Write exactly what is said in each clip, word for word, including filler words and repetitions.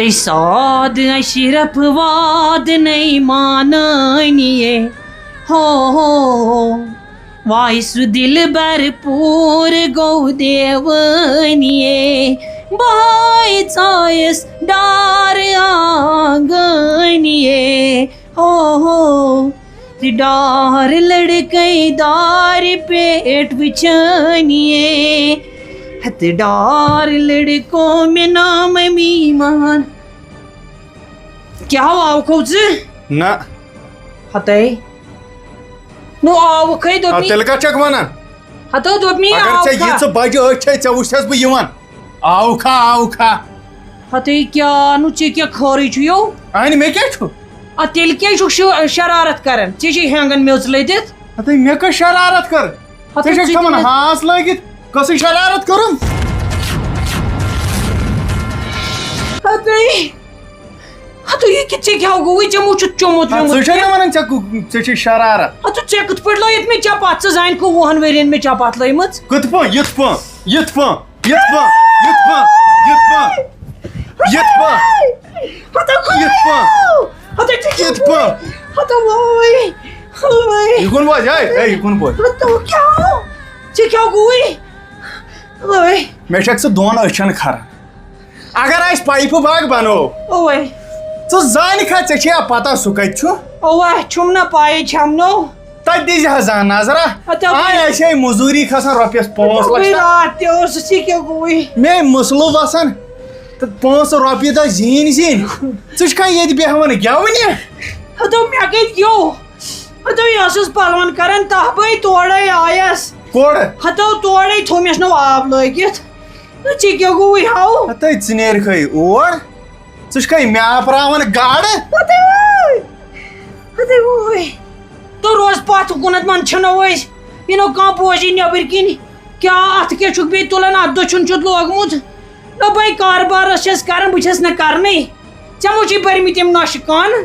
تہٕ ساد اشرف واد نَے مانٲنِیے۔ ہو ہو، وای سُہ دِلبر پوٗرٕ گوٚو دیوٲنِیے۔ بہٕ ہاے ژایَس ڈار آنگٲنِیے۔ ہو ہو، تہٕ ڈار لڑکے دارِ پٮ۪ٹھ وٕچھٲنِیے۔ ہتہٕ ڈار لڑکو مےٚ نام میٖمان۔ کیٛاہ آوکھو ژٕ؟ نہ۔ ہتے۔ نو آوکھے دوٚپ آ، مےٚ۔ تیٚلہِ کتھ چھکھ ونان؟ ہتو دوٚپ مےٚ اگر ژےٚ آوکھا۔ یہِ ژٕ بجہِ أچھ چھے، ژےٚ وٕچھتھس بہٕ یِوان۔ آوکھا، آوکھا۔ ہتے کیٛاہ نو ژےٚ کیٛاہ خٲرٕے چھُ یو؟ اہنہِ مےٚ کیٛاہ چھُ؟ ادٕ تیٚلہِ کیٛازِ چھُکھ شو-، شرارت کران؟ ژےٚ چھے ہینگن میٚژ لٔدِتھ۔ ہتے مےٚ کۄس شرارت کٔر؟ ہتے ژےٚ چھکھ ژٕ تھاوان تہِ ہاس لٲگِتھ، کۄسٕے شرارت کٔرٕم؟ ہتے۔ ہتو یہِ کہِ ژےٚ کیٛاہ گوٚوُے؟ ژےٚ مو چھُتھ چومُت اَدٕ ویومُت ژٕ چھے نہ کینٛہہ؟ ونان ژےٚ کُ-، ژےٚ چھے شرارت۔ ہتو ژےٚ کِتھ پٲٹھۍ لٲیِتھ مےٚ چپاتھ؟ ژٕ زانہِ کُ وُہن ؤرین مےٚ چپاتھ لٲیمٕژ؟ کِتھ پٲٹھۍ؟ یِتھ پٲٹھۍ؟ یِتھ پٲٹھۍ؟ یِتھ پٲٹھۍ؟ یِتھ پٲٹھۍ؟ یِتھ پٲٹھۍ؟ یِتھ پٲٹھۍ؟ ہتو یِتھ پٲٹھۍ؟ ہتو ژےٚ کیٛاہ یِتھ پٲٹھۍ؟ گوٚوُے؟ ہتو ووے۔ ووے۔ یہِ کُن بوز، ہے، ہے، یہِ کُن بوز۔ ہتو کیٛاہ؟ ژےٚ کیٛاہ گوٚوُے؟ ووے۔ مےٚ چھکھ ژٕ دۄن أچھن کھران۔ اگر أسۍ پایپہٕ باغ بنو، اوے۔ ژٕ زانکھا، ژےٚ چھےٚ پتہ سُہ کتہِ چھُ؟ اوے، چھُم نہ پاے چھم نو۔ تتہِ دیٖزِ ہا زانٛہہ نظرا۔ ہتو آے، بے-، اسہِ ہے مزوٗری کھسان رۄپیس پانٛژھ ہتو لچھ بے تام۔ راتھ تہِ اوسُس، یہِ کیٛاہ گوٚوُے؟ مے مسلہٕ وسان تہٕ پانٛژھ رۄپیہِ دہ زیٖنۍ زیٖنۍ۔ ژٕ چھکھا ییٚتہِ بیٚہوان گٮ۪ونہِ؟ ہتو مےٚ کتہِ گیوٚو؟ ہتو یہِ ٲسٕس پلون کران، تہہ بے تورے آیس۔ کوڑ؟ ہتو تورے تھوٚو مےٚ نو آب لٲگِتھ۔ نہ، ژےٚ کیٛاہ گوٚوُے ہاو؟ ہتے ژٕ نیرکھے اور، ژٕ چھکھے مےٚ آپراوان گاڈٕ؟ ہتے ووے۔ ہتے ووے۔ تو روز پتھ کُنتھ منٛز چھِنو أسۍ، یہِ نو کانٛہہ بوزی نیٚبٕرۍ کِنۍ۔ کیٛاہ اتھ کیٛاہ چھُکھ بیٚیہِ تُلان؟ اتھ دٔچھُن چھُتھ لوگمُت؟ نہ بے کاربارس چھَس کران، بہٕ چھَس نہٕ کرنٕے۔ ژےٚ مو چھُے بٔرمٕتۍ یِم نۄشہِ کانہٕ۔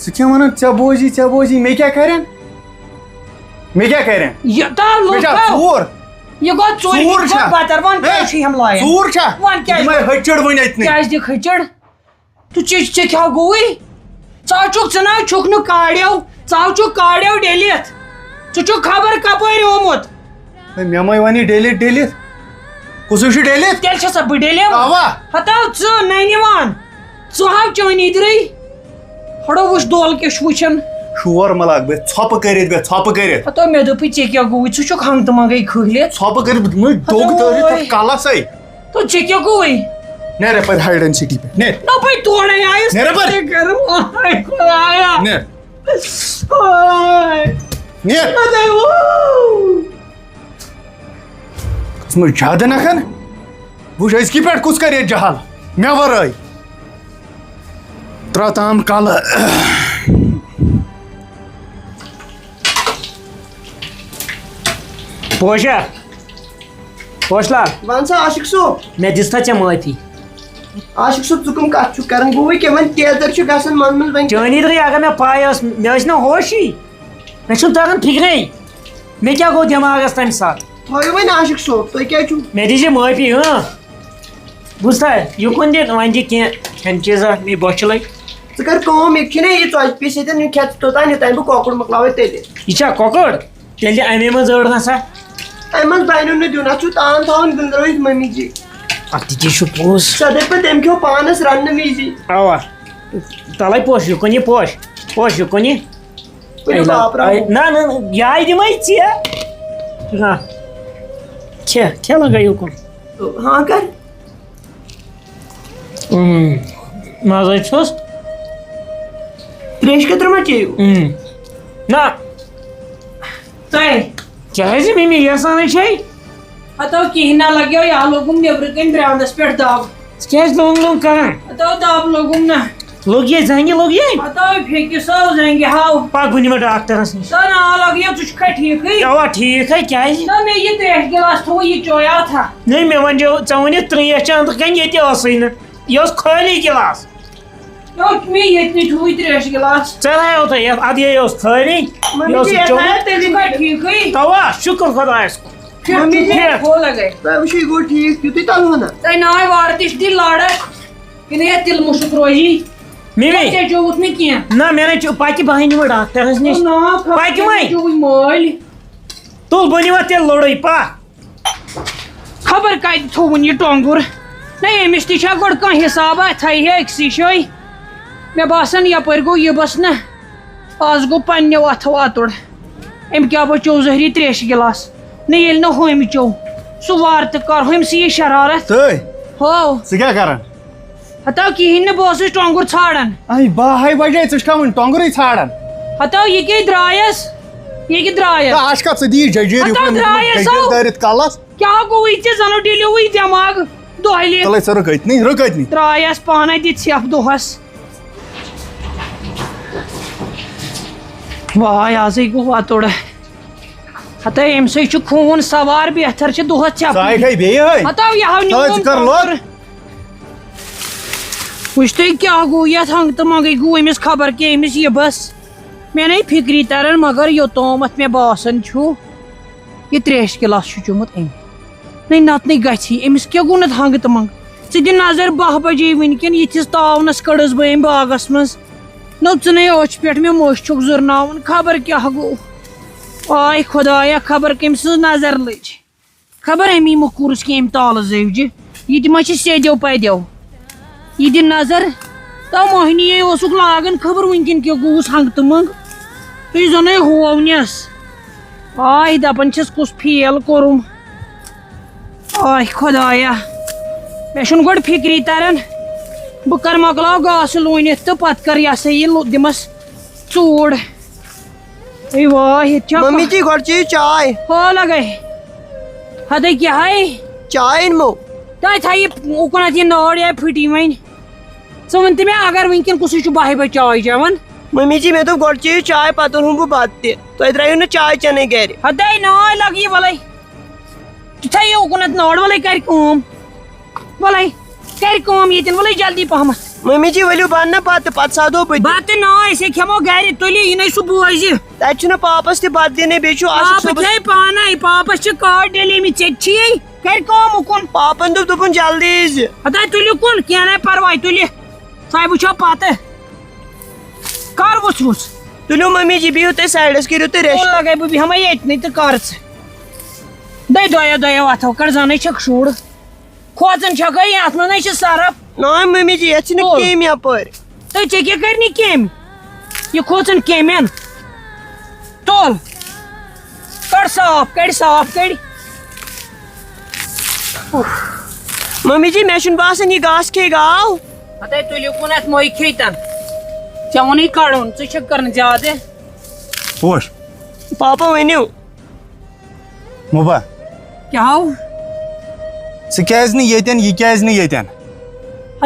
ژٕ کیٛاہ وَنان؟ ژےٚ بوزی، ژےٚ بوزی، مےٚ کیٛاہ کَرن؟ مےٚ کیٛاہ کَرن؟ یہِ تاو مےٚ چھا لوٚگ ژوٗر؟ یہِ گوٚو ژوٗر، ژوٗر یہِ گوٚو چھا؟ بدر، وۄنۍ ہے، کیٛازِ چھُ یِم لایان؟ ژوٗر چھا؟ وۄنۍ کیٛازِ؟ یِمَے ۂچھِڑ وٕنۍ أتنٕے۔ کیٛازِ دِکھ ۂچھِڑ؟ تہٕ ژےٚ، ژےٚ کیٛاہ گوٚوُے؟ ژٕ ہا چھُکھ، ژٕ نہ حظ چھُکھ نہٕ کاڑیو، ژٕ ہا چھُکھ کاڑیو ڈٔلِتھ۔ ژٕ چھُکھ خبر کَپٲرۍ آمُت۔ ہے، مےٚ مَے وَنہِ ڈٔلِتھ، ڈٔلِتھ۔ کُسُے چھُ ڈٔلِتھ؟ تیٚلہِ چھَسا بہٕ ڈٔلِو؟ اَوا۔ ہتا ژٕ نَنہِ وان۔ ژٕ ہاو چٲنی درٕے۔ ہڑو وٕچھ دول کیٛاہ چھُ وٕچھان۔ شور مہ لاگ، بیٚہہ ژھۄپہٕ کٔرِتھ، بیٚہہ ژھۄپہٕ کٔرِتھ۔ ہتا مےٚ دوٚپُے ژےٚ کیٛاہ گوٚوُے؟ ژٕ چھُکھ ہنٛگتہٕ منٛگَے کھٲلِتھ۔ ژھۄپہٕ کٔرِتھ، مےٚ ڈوٚگ ہتا دٲرِتھ وٲے۔ اَتھ کَلَسَے۔ تو ژےٚ کیٛاہ گوٚوُے؟ نیرٕ یَپٲرۍ ہایڈ اینڈ سیٖکی پٮ۪ٹھ، نیر۔ نہ بہٕ تورے آیس۔ نیر یَپٲرۍ۔ ژےٚ کَرٕ وۄنۍ خۄدایا۔ نیر۔ ہاے۔ نیر۔ خۄداے وو۔ ژٕ مہٕ زیادٕ نَکھَن۔ وٕچھ أزکی پٮ۪ٹھ کُس کَرِ ییٚتہِ جہل مےٚ وَرٲے۔ ترٛاو تام کَلہٕ۔ پوشا۔ پوش لال۔ وَن سا عاشق صٲب۔ مےٚ دِژ نا ژےٚ معٲفی؟ عاشق صٲب، ژٕ کٕم کَتھ چھُکھ کَران؟ گوٚوُے کیٛاہ؟ وۄنۍ تیزر چھُ گژھان منٛز منٛز وۄنۍ۔ چٲنی درٕے اگر مےٚ پَے ٲس، مےٚ ٲسۍ نہٕ ہوشی۔ مےٚ چھُنہٕ تَران فِکرے۔ مےٚ کیٛاہ گوٚو دٮ۪ماغَس تَمہِ ساتہٕ؟ تھٲیِو وۄنۍ عاشق صٲب، تُہۍ کیٛازِ چھُو؟ مےٚ دیٖزِ معٲفی، اۭں۔ بوٗزتھا؟ یُکُن دِ، وۄنۍ دِ کینٛہہ کھٮ۪ن چیٖزا، مے بۄچھِ لَگہِ۔ ژٕ کَر کٲم، ییٚتہِ چھِنہ یہِ ژۄچہِ پیٖس ییٚتٮ۪ن، یہِ کھٮ۪تھ توٚتام، یوٚتام بہٕ کۄکُر مۄکلاوَے تٔلِتھ۔ یہِ چھا کۄکُر؟ تیٚلہِ دِ اَمے منٛز أڑ ہنا۔ اَمہِ منٛز بَنیو نہٕ دیُن، اَتھ چھُ تان تھاوُن گٔنٛزرٲوِتھ مٔمی جی۔ اَدٕ تہِ چھُ پوٚز۔ سۄ دَپہِ پَتہٕ، تٔمۍ کھیوٚو پانَس رَننہٕ وِزی۔ اَوا۔ تَلَے پوش یُکُن یہِ، پوش۔ پوش یُکُن یہِ۔ ؤلِو اے، بابر اے، احمد۔ نہ، نہ، نہ، یہِ آیہِ دِمَے ژےٚ۔ نہ۔ کھےٚ، کھےٚ لَگٲیِو کُن۔ ہاں کر۔ اۭں، مَزَے چھُس۔ ترٛیش کترٕ ما چیٚیِو؟ اۭں۔ نہ۔ تۄہہِ۔ کیٛازِ مِمی یَژھانٕے چھے؟ ہتو کِہیٖنۍ نہ لگیو، یا لوگُم نیٚبرٕ کَنۍ برٛانٛدَس پٮ۪ٹھ دَب۔ ژٕ کیٛازِ لوٚنٛگ لوٚنٛگ کران؟ ہتو دَب لوگُم نہ۔ لوٚگ یے زنٛگہِ، لوٚگ یے؟ ہتو پھیٚکہِ سو زنٛگہِ ہاو۔ پَکھ بہٕ نِمہٕ ڈاکٹرَس نِش۔ تہٕ نا لگیو، ژٕ چھُکھا ٹھیٖکھٕے؟ اَوا ٹھیٖک ہے، کیٛازِ؟ نہ مےٚ یہِ ترٛیش گِلاس تھوٚو، یہِ چویا تھا؟ نہ، مےٚ وَنیو، ژےٚ ووٚنُتھ ترٛیش چٮ۪نہٕ کَنہِ ییٚتہِ ٲسٕے نہٕ۔ یہِ اوس خٲلی گِلاس۔ یہِ اوس مےٚ ییٚتہِ تھوٚوُے ترٛیش گِلاس۔ ژےٚ تھایو تۄہہِ یَتھ، اَدٕ یے اوس خٲلی۔ مٔمی یہِ اوس جی، یَتھ چومُت۔ آیہِ تیٚلہِ ژٕ چھُکھا ٹھیٖکھٕے؟ تَوا، شُکُر خۄدایَس کُن۔ مٔمی جی۔ ٹھیٖک۔ ہو لگے۔ تۄہہِ وٕچھِو، یہِ گوٚو ٹھیٖک، یُتھُے تَلہٕ ہنا۔ تۄہہِ ناے وارٕ تہِ چھِ دِنۍ لارٕ۔ کِنہٕ ہے تِلہٕ مُشُک روزی؟ مِمی۔ ژےٚ چووُتھ نہٕ کینٛہہ؟ نہ، مےٚ نَے چھُ پَکہِ، بہٕ ہَے نِمہٕ ڈاکٹرَس نِش۔ او نا، خبر پَکہِ وۄنۍ۔ ژےٚ چووُے مٲلۍ۔ تُل، بہٕ نِمَتھ تیٚلہِ لوٚڑُے، پَکھ۔ خبر کَتہِ تھووُن یہِ ٹۄنٛگُر۔ نہ، أمِس تہِ چھا گۄڈٕ کانٛہہ حِسابا؟ اَتھ ہَے ہے أکسٕے جایہِ۔ مےٚ باسان، یَپٲرۍ گوٚو یہِ بَس نہ۔ آز گوٚو پنٛنیو اَتھو اَتُر۔ أمۍ کیٛاہ بہٕ چیوٚو زہری ترٛیشہِ گِلاس؟ نہ، ییٚلہِ نہٕ ہُمۍ چیوٚو، سُہ وار تہٕ کر ہُمۍ سٕے یہِ شرارت۔ تہٕ ہو۔ ژٕ کیٛاہ کران؟ ہتاو کِہیٖنۍ نہٕ، بہٕ اوسُس ٹۄنٛگُر ژھانٛڈان۔ اَے، باہَے بجے، ژٕ چھُکھا وُنہِ ٹۄنٛگرٕے ژھانٛڈان؟ ہتاو، یہِ کیٛاہ درٛایَس؟ یہِ کیٛاہ درٛایَس؟ تہٕ عاشقہ، ژٕ دِ یہِ ججیٖر ہتاو یُکُن، درٛایَس ججیٖر ہو۔ دٲرِتھ کلس۔ کیٛاہ گوٚوُے ژےٚ؟ زنو ڈیلیوٕے دٮ۪ماغ دۄہلہِ۔ تَلَے ژٕ رُک أتنٕے، رُک أتنٕے۔ درٛایَس پانَے دِتھ ژھٮ۪پھ دۄہَس۔ واے، آزٕے گوٚو وَتُر۔ ہتا أمۍ سٕے چھُ خوٗن سوار، بہتر چھِ دۄہَس ژےٚ ژایہِ پھٕٹہِ۔ کھے بیٚیہِ ہٲے؟ ہتا یہِ ہاو ژایہِ نیوٗم ژٕ کر لوٚت؟ کۄکُر۔ وٕچھ تُہۍ کیٛاہ گوٚو یَتھ ہنٛگہٕ تہٕ منٛگَے گوٚو أمِس خبر کیٛاہ أمِس یہِ بَس۔ مےٚ نَے فِکری تَران مگر یوٚتامَتھ مےٚ باسان چھُ یہِ ترٛیش گِلاس چھُ چوٚمُت أمۍ۔ نَے نَتہٕ نَے گژھی أمِس کیٛاہ گوٚو نَتہٕ ہنٛگہٕ تہٕ منٛگہٕ؟ ژٕ دِ نظر باہ بجے وٕنکٮ۪ن یِتھِس تاونَس کٔڑٕس بہٕ أمۍ باغَس منٛز۔ نو ژٕ نے أچھ پٮ۪ٹھ مےٚ مٔچھ چھُکھ زُرناوان، خبر کیٛاہ گوٚو۔ آے خۄدایا، خبر کٔمۍ سٕنٛز نظر لٔج۔ خبر أمی مہ کوٚرُس کینٛہہ أمۍ تالہٕ زٲوجہِ۔ یہِ تہِ ما چھِ سیٚدیو پدیو۔ یہِ دِ نظر۔ تو موہنی یے اوسُکھ لاگان، خبر وٕنکٮ۪ن کیٛاہ گوٚوُس ہنٛگ تہٕ منٛگ۔ تُہۍ زَنَے ہوونٮ۪س۔ آے دَپان چھَس کُس فیل کوٚرُم۔ آے خۄدایا، مےٚ چھُنہٕ گۄڈٕ فِکری تَران، بہٕ کَر مۄکلاو گاسہٕ لوٗنِتھ تہٕ پَتہٕ کَر یہِ ہسا یہِ لو-، دِمَس ژوٗڈ۔ اے واہ، ییٚتہِ چھا ممی کانٛہہ؟ جی، گۄڈٕ چیٚیِو چاے۔ ہو لَگے۔ ہَدے کیٛاہ ہے؟ چاے أنمو۔ تۄہہِ تھایہِ اُکُنَتھ یہِ نٲر یا پھٕٹی وۄنۍ۔ ژٕ وَن تہٕ مےٚ، اگر وٕنکٮ۪ن کُسٕے چھُ باہہِ بجہِ چاے چٮ۪وان؟ ممی جی، مےٚ دوٚپ گۄڈٕ چیٚیِو چاے، پَتہٕ اوٚنہُم بہٕ بَتہٕ تہِ۔ تۄہہِ درٛایِو نہٕ چاے چٮ۪نَے گَرِ۔ ہَدے نٲے لَگہِ یہِ وَلَے۔ تہِ تھٲیِو اُکُنَتھ نٲر، وَلَے کَرِ کٲم۔ وَلَے کَرِ کٲم ییٚتٮ۪ن، وَلَے جلدی پَہمَتھ۔ ممی جی، ؤلِو بَنہٕ نہ بَتہٕ، پَتہٕ سادو بہٕ تہِ۔ بَتہٕ نہ، أسے کھٮ۪مو گَرِ، تُلِو، یہِ نَے سُہ بوزِ۔ تَتہِ چھُنہٕ پاپَس تہِ بَتہٕ دِنٕے، بیٚیہِ چھُ عاشق پاپہٕ صٲبَس۔ کھیٚیہِ پانَے، پاپَس چھِ کاڈ ڈیلی مٕتۍ، ژےٚ تہِ چھِی۔ کَرِ کٲم اُکُن۔ پاپَن دوٚپ، دوٚپُن، جلدی ییٖزِ۔ ہَتاے تُلِو کُن، کینٛہہ نَے پَرواے، تُلِو۔ سۄے وٕچھو پَتہٕ۔ کَر وٕژھ وٕژھ؟ تُلِو ممی جی، بِہِو تُہۍ سایڈَس، کٔرِو تُہۍ ریسٹ۔ تُل لَگَے بہٕ بیٚہمَے ییٚتنٕے تہٕ کَر ژٕ۔ دَے دۄیو دۄیو اَتھو کَر زَنَے چھَکھ شُر۔ کھوژان چھَکھ ہے، اَتھ منٛز نَے چھِ سَرَف۔ نہ ممی جی، یَتھ چھِنہٕ تُل۔ کیٚمۍ یَپٲرۍ۔ تُہۍ ژےٚ کیٛاہ کَرنہِ کیٚمۍ؟ یہِ کھوژان کیٚمٮ۪ن۔ تُل۔ کَڑ صاف، کَڑِ صاف، کَڑِ۔ ممی جی، مےٚ چھُنہٕ باسان یہِ گاسہٕ کھیٚیہِ گاو۔ ہَتَے تُلِو کُن اَتھ مۄے کھیٚتَن۔ ژےٚ ووٚنُے کَڑُن، ژٕ چھَکھ کَران زیادٕ۔ پوش۔ پاپا ؤنِو۔ مُبا۔ کیٛاہ ہو؟ ژٕ کیٛازِ نہٕ ییٚتٮ۪ن، یہِ کیٛازِ نہٕ ییٚتٮ۪ن؟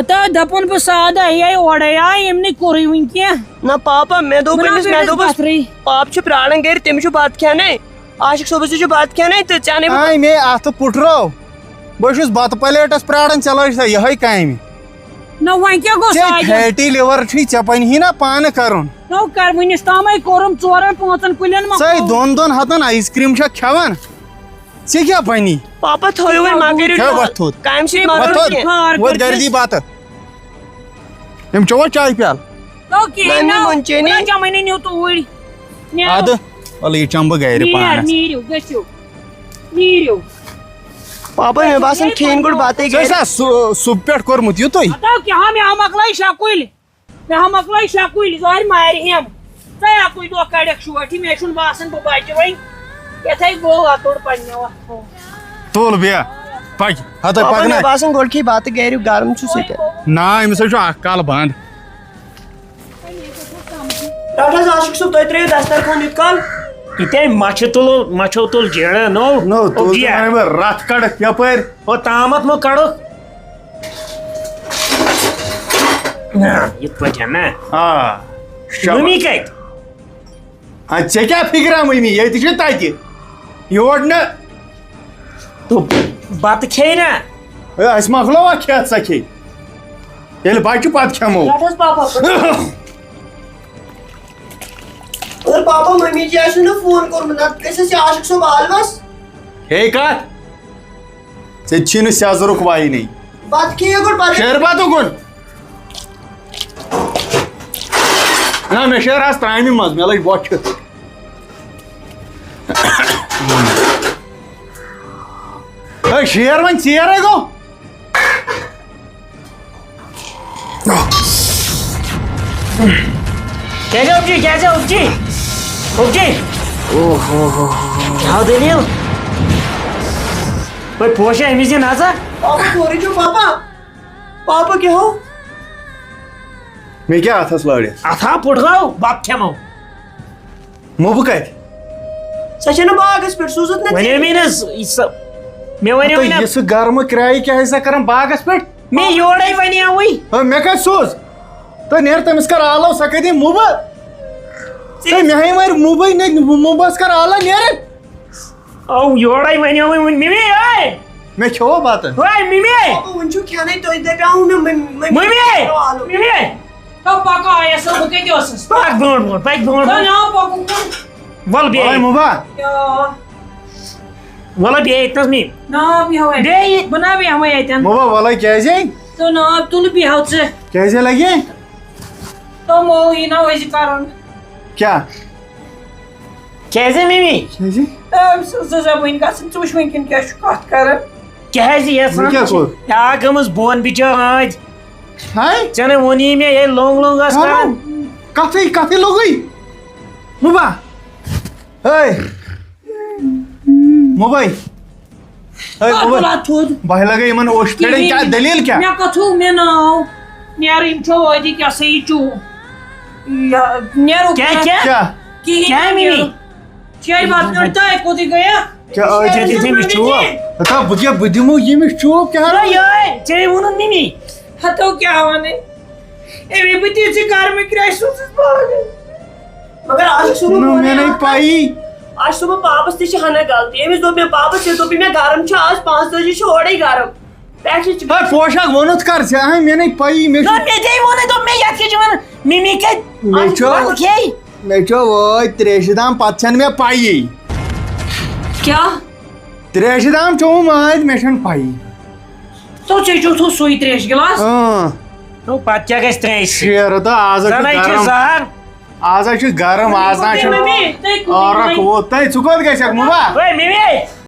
ہتا دَپُن بہٕ سادٕ، ہے اورَے آے، أمۍ نَے کوٚرُے وٕنہِ کینٛہہ۔ نہ پاپا، مےٚ دوٚپ بہٕ نا أمِس، مےٚ بیٚیہِ دوٚپُس، پَتھرٕے۔ پاپہٕ چھُ پرٛاران گَرِ، تٔمِس چھُ بَتہٕ کھٮ۪نَے۔ عاشق صٲبَس تہِ چھُ بَتہٕ کھٮ۪نَے تہٕ ژےٚ اَنَے بہٕ۔ آے مے اَتھٕ پُٹھرو۔ بہٕ چھُس بَتہٕ پَلیٹَس پرٛاران، ژےٚ لٲج سا یِہوٚے کامہِ۔ نہ وۄنۍ کیٛاہ گوٚو ژےٚ سادٕ؟ فیٹی لِور چھُے، ژےٚ بَنہِ ہی نہ پانہٕ کَرُن۔ نو کر وٕنِس تامے کوٚرُم ژورن پانٛژن کُلٮ۪ن ژے مۄکلوو۔ دۄن دۄن ہتن آیس کریم چھکھ کھٮ۪وان؟ ژےٚ کیٛاہ بنی؟ پاپا تھٲیِو وۄنۍ مگر یہِ کھےٚ ڈر۔ وۄتھ تھوٚد۔ کامہِ سۭتۍ مےٚ مگر وۄتھ تھوٚد۔ ٹھار وۄتھ کٔرِس۔ گرِ دی بتہٕ۔ أمۍ چوٚوا چاے پیالہٕ؟ تو کِہیٖنۍ نہ، نہ، نہ۔ وۄنۍ چے نہٕ۔ وۄنۍ چمے نہٕ نیوٗ توٗرۍ۔ نیر۔ ادٕ، وَلہٕ یہِ چمہٕ بہٕ گرِ نیر، پانس۔ نیٖرِو، گٔژھِو۔ نیٖرِو۔ پاپا، مےٚ باسان کھیٚنۍ گۄڈٕ بتٕے ژےٚ گرِ۔ چھا سُہ، سُہ پٮ۪ٹھ کوٚرمُت یُتُے؟ ہتو کیٛاہ، مےٚ ہا مۄکلٲے شےٚ کُلۍ۔ مےٚ ہا مۄکلٲے شےٚ کُلۍ، ظٲہِر مارِ ہٮ۪م۔ ژٕ اکُے دۄہ کڑکھ شوٹھی، مےٚ چھُنہٕ باسان بہٕ بچہٕ وۄنۍ۔ یِتھَے گوٚو وۄتُر پننیو اَتھو۔ تُل بیٚہہ، پکہِ، ہتٲے پاپا، پکناے۔ مےٚ باسان گۄڈٕ کھیٚیہِ بتہٕ گرِ، گرم چھُ سُہ تہِ۔ نا، أمِس ہے چھُ اکھ کال بنٛد۔ رٹ حظ عاشق صٲب، تُہۍ ترٛٲیِو دسترخوان یُت کال۔ یہِ تہِ مَچھِ تُلو، مَچھو تُل جیرٕ، نو۔ نو، تُل اوٚبجیا۔ تہِ وَنَے بہٕ، رَتھ کَڑَکھ یَپٲرۍ۔ او تامَتھ مو کَڑُکھ۔ نہ، یِتھ پٲٹھۍ نہ۔ آ، شاباش۔ مٔمی کَتہِ؟ آ، ژےٚ کیٛاہ فِکرا مٔمی؟ ییٚتہِ چھِ تَتہِ۔ یور نہٕ۔ تو بَتہٕ کھے نہ۔ ہے، اَسہِ مۄکلٲوا کھٮ۪تھ ژےٚ کھے؟ ییٚلہِ بَچہِ پَتہٕ کھٮ۪مو۔ رَٹ حظ پاپا۔ اور پاپا ممی جی آسہِ نہٕ فون کوٚرمُت، نتہٕ گژھِ اَسہِ عاشق صٲب عالمس۔ ہے کتھ؟ ژےٚ چھی نہٕ سیٚزرُک وَیہِ نٕے۔ بتہٕ کھیٚیِو گۄڈٕ پتہٕ۔ شیر بتہٕ کُن۔ نہ، مےٚ شیر آز ترٛامہِ منٛز، مےٚ لٔج بۄچھِ۔ ہے، شیر وۄنۍ ژیرے گوٚو۔ کیٛازِ اوٚبجی؟ کیٛازِ اوٚبجی؟ اوٚبجی؟ اوہ، اوہ، اوہ، اوہ۔ کیٛاہ دٔلیٖل؟ وۄنۍ پوشہِ أمِس دِ نظر۔ پاپا، سورُے چھُ پاپا۔ پاپا کیٛاہ ہو؟ مےٚ کیٛاہ اَتھَس لٲڑِتھ؟ اَتھا پُٹھراو، بَتہٕ کھٮ۪مو۔ مُبہٕ کَتہِ؟ سۄ چھےٚ نہٕ باغَس پٮ۪ٹھ، سوٗزُتھ نہٕ وَنے ژےٚ۔ مےٚ نہ حظ، یہِ سا-، مےٚ وَنیو تہٕ نہ۔ یہِ سُہ گرمہٕ کرٛایہِ کیٛاہ ٲسۍ سا کران باغَس پٮ۪ٹھ؟ مےٚ یورَے وَنیوٕے۔ ہا، مےٚ کَتہِ سوٗز؟ تہٕ نیر تٔمِس کَر آلو، سۄ کَتہِ یی مُبہٕ؟ ژےٚ تہٕ مےٚ ہَے مَرِ مُبٕے نہٕ، مُبَس کَر آلو نیرٕ۔ او، یورَے وَنیوٕے وۄنۍ، مِمی، اے! مےٚ کھیوٚو بَتہٕ۔ اے، مِمی! بابا، وۄنۍ چھُو کھٮ۪نَے، تُہۍ دَپیٛاوُ مےٚ مٔمۍ-، مٔمی، مٔمی! کَرو آلو۔ مِمی! تو پکو، آیس بہٕ کتہِ اوسُس؟ پکھ برونٛٹھ برونٛٹھ، پکھ برونٛٹھ تو برونٛٹھ۔ ناو پکو کُن۔ وَلہٕ بیٚہہ۔ وَلَے مُبا۔ یا۔ وَلہٕ بیٚہہ ییٚتنَس مےٚ۔ ناو بیٚہو اَتہِ۔ بیٚہہ یہِ۔ بہٕ نا بیٚہمَے اَتٮ۪ن۔ مُبا، وَلَے کیٛازِ؟ تو ناو تُلہٕ بیٚہو ژٕ۔ کیٛازِ لَگہِ؟ تو مول یی نا أزۍ کَرُن۔ کیٛاہ؟ کیٛازِ مِمی؟ کیٛازِ؟ أمۍ سٕنٛز زٕ زبٲنۍ گژھن، ژٕ وٕچھ وٕنکٮ۪ن کیٛاہ چھُ کَتھ کَران۔ کیٛازِ یَژھان مےٚ کیٛاہ چھِ؟ کوٚر؟ یا گٔمٕژ بۄن بِچٲر أنٛدۍ۔ ہاے؟ ژےٚ نَے ووٚنُے مےٚ، ییٚلہِ لوٚنٛگ لوٚنٛگ ٲس کَران۔ کَتھٕے، کَتھٕے لوٚگُے۔ مُبا۔ ہے۔ مُبَے۔ ہے، پَتہٕ مُبَے۔ تُل اَتھ تھوٚد۔ بہٕ لَگے یِمَن اوٚش پھِرٕنۍ، کِہیٖنۍ۔ کیٛاہ دٔلیٖل کیٛاہ؟ مےٚ کَتھ ہو، مےٚ ناو۔ نیرٕ، یِم چھو وٲدی کیٛاہ سا یہِ چوٗ۔ یہِ نیرو کیٛاہ، کیٛاہ؟ کیٛاہ؟ کِہیٖنۍ کیٛاہ نہٕ مِمی؟ نیرو۔ شیرِ بَتہٕ کٔر تۄہہِ کوٚتٕے گٔیَکھ؟ کیٛاہ ٲدۍ شیرِ تِتھے بَتہٕ مےٚ کٔر چوب؟ تِتھے۔ ہتا بہٕ کیٛاہ، بہٕ دِمو ییٚمِس چوب کیٛاہ؟ ہے، یِہوٚے، ژےٚ ووٚنُتھ مِمی۔ ہتو کیٛاہ وَنٕے؟ أمۍ بہٕ تہِ ژٕ گرمہٕ کرٛاے سوٗزُس پاگل۔ مگر آز چھُ سُہ نہ، مےٚ نَے پَیی۔ آز چھُ سُہ پاپَس تہِ چھِ ہنا غلطی۔ أمِس دوٚپ مےٚ پاپَس، یہِ دوٚپ مےٚ گرم چھُ آز پانٛژتٲجی چھُ اورَے گرم۔ پٮ۪ٹھٕ چھِ ہے، پوشاک ووٚنُتھ کر ژےٚ؟ اہن، مےٚ نَے پَیی، مےٚ چھُ نہ، مےٚ تے ووٚنُے، دوٚپ مےٚ یَتھ کیٛاہ چھِ وَنان؟ مِمی کَتہِ؟ مےٚ آز چھُ، بَتہٕ کھیٚے؟ مےٚ چھُ وٲے ترٛیشہِ دام، پَتہٕ چھَنہٕ مےٚ پَیی۔ کیٛاہ؟ ترٛیشہِ دام چوٚوُم آز، مےٚ چھَنہٕ پَیی۔ تو ژےٚ چوٚوتھو سُے ترٛیش گِلاس؟ اۭں۔ تو پتہٕ کیٛاہ گژھِ ترٛیشہِ سۭتۍ؟ شیرٕ تہٕ آز حظ چھُ زَن ہے چھِ گرم۔ زہر۔ آز حظ چھُ گرم، آز نہ چھُ ممی، تُہۍ کوٗتاہ عٲرق ممی؟ ووت۔ تُہۍ، ژٕ کوٚت گژھکھ، مُبا؟ ہے، ممی۔